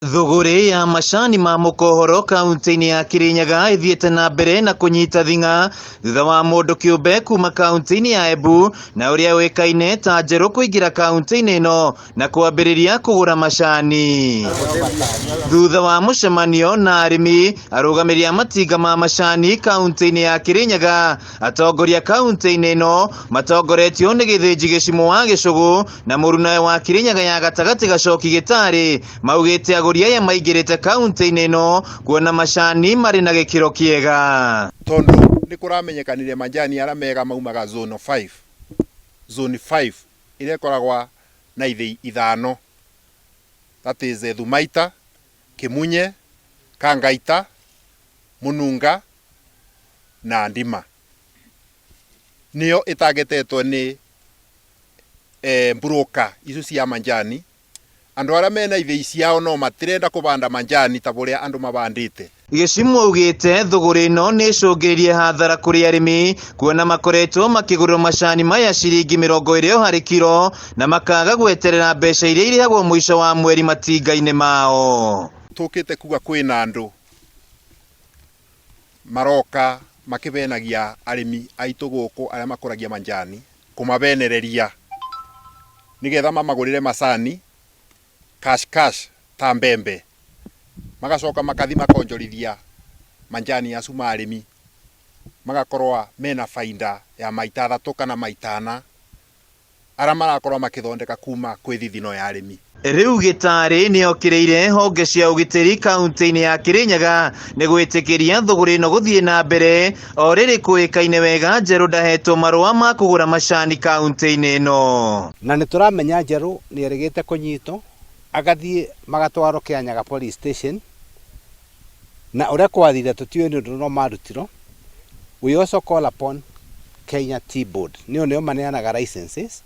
Thũgũrĩ ya macani ma mũkohoro kaunti-inĩ ya Kirinyaga ĩthiĩte na mbere na kũnyita thing'a thutha wa mũndũ kĩũmbe kuma kaunti-inĩ ya Embu na ũrĩa ũĩkaine ta Njerũ kũingĩra kaunti-inĩ ĩno na kwambĩrĩria kũgũra macani. Thutha wa mũcemanio na arĩmi, arũgamĩrĩri a matinga ma macani kaunti-inĩ ya Kirinyaga, atongoria kaunti-inĩ ĩno matongoretio nĩ Gĩthĩnji Gĩcimũ wa Gĩcũgũ na mũrunawe wa Kirinyaga ya gatagatĩ Gacoki Gĩtarĩ maugĩte agũri aya maingĩrĩte kaunti-inĩ ĩno kuona macani marĩ na gĩkĩro kĩega. Tondu nĩ kũramenyekanire majani arĩa mega maumaga zone 5, zone 5 ĩrĩa ĩkoragwa na ithĩi ithano, that is Thumaita, Kimunye, Kangaita, Mununga na Ndima, nĩyo ĩtagetetwo nĩ broker icio cia majani. Andũ arĩa mena ithĩi ciao no matirenda kũbanda majani ta ũrĩa andũ mabandĩte. Gĩcimũ augĩte thũgũrĩ ĩno nĩ ĩcũngĩrĩirie hathara kũrĩ arĩmi kuona makoretwo makĩgũrĩrwo macani maya ciringi 20 harĩ kiro na makaga gweterera mbeca iria irĩhagwo mũico wa mweri matinga-inĩ mao. Tũkĩte kuga kwĩna andũ maroka makĩbenagia arĩmi aitũ gũkũ arĩa makũragia majani, kũmabenereria nĩgetha mamagũrĩre macani cash cash ta mbembe, magacoka makathi makonjorithia majani acu ma arĩmi, magakorwa mena faida ya maita 3 kana maita 4 arĩa marakorwo makĩthondeka kuma kwĩ thithino ya arĩmi. Rĩu Gĩtarĩ nĩokĩrĩire honge cia ũgitĩri kaunti-inĩ ya Kirinyaga nĩ gwĩtĩkĩria thũgũrĩ ĩno gũthiĩ na mbere o rĩrĩ kũĩkaine wega Njerũ ndahetwo marũa ma kũgũra macani kaunti-inĩ ĩno. Na nĩ tũramenya Njerũ nĩ erĩgĩte kũnyitwo agathiĩ magatwarwo Kianyaga police station, na ũrĩa kwathire tũtiũĩ nĩ ũndũ no marutirwo. We also call upon Kenya Tea Board, nĩo nĩo maneanaga licenses.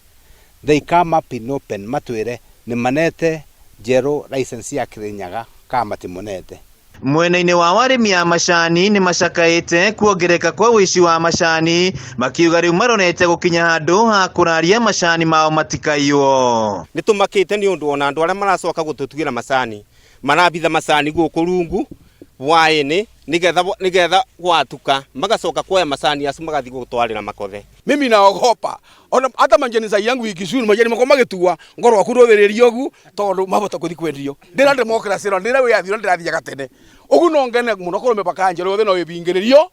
They come up in open matwĩre nĩ manete Njerũ license ya Kirinyaga kana matimunete. Mwena-inĩ wa arĩmi a macani nĩ macakaĩte kuongereka kwa ũici wa macani, makiuga rĩu maronete gũkinya handũ ha kũraria macani mao matikaiywo. Nĩ tũmakĩte nĩ ũndũ ona andũ arĩa maracoka gũtũtuĩra macani marabitha macani gũkũ rungu hwaĩ-inĩ nĩgetha gwatuka magacoka kuoya macani acu magathiĩ gũtwarĩra makothe. Mimi naogopa ona hata majani sai yangu ikicuru majani makwa magĩtua ngoro waku ndũthĩrĩrio ũgu tondũ mabota kũthi kwendio. Ndĩra democracy ĩno, ndĩra wĩyathi ũrĩa ndĩrathiaga tene ũgu no ngene mũno korwo mĩbaka ya Njerũ yothe no ĩbingĩrĩrio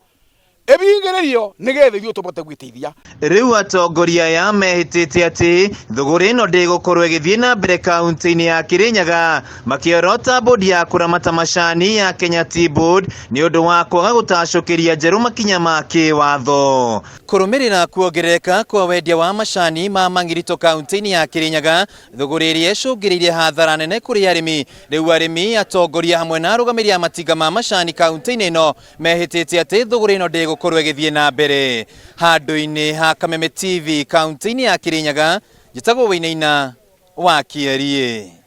ĩbingĩrĩrio nĩgetha ithuĩ tũbote gwĩteithia. Rĩu atongoria aya mehĩtĩte atĩ thũgũrĩ ĩno ndĩgũkorwo ĩgĩthiĩ na mbere kaunti-inĩ ya Kirinyaga, makĩorota bodi ya kũramata macani ya Kenya Tea Board nĩ ũndũ wa kwaga gũtacũkĩria Njerũ makinya ma kĩwatho. Kũrũmĩrĩra kuongerereka kwa wendia wa macani ma mang'irito kaunti-inĩ ya Kirinyaga, thũgũrĩ ĩrĩa ĩcũngĩrĩirie hathara nene kũrĩ arĩmi. Rĩu arĩmi, atongoria hamwe na arũgamĩrĩri a matinga ma macani kaunti-inĩ ĩno mehĩtĩte atĩ thũgũrĩ ĩno ndĩgũkorwo ĩgĩthiĩ na mbere. Handũ-inĩ ha Kameme TV kaunti-inĩ ya Kirinyaga, njĩtagwo Wainaina wa Kĩeriĩ.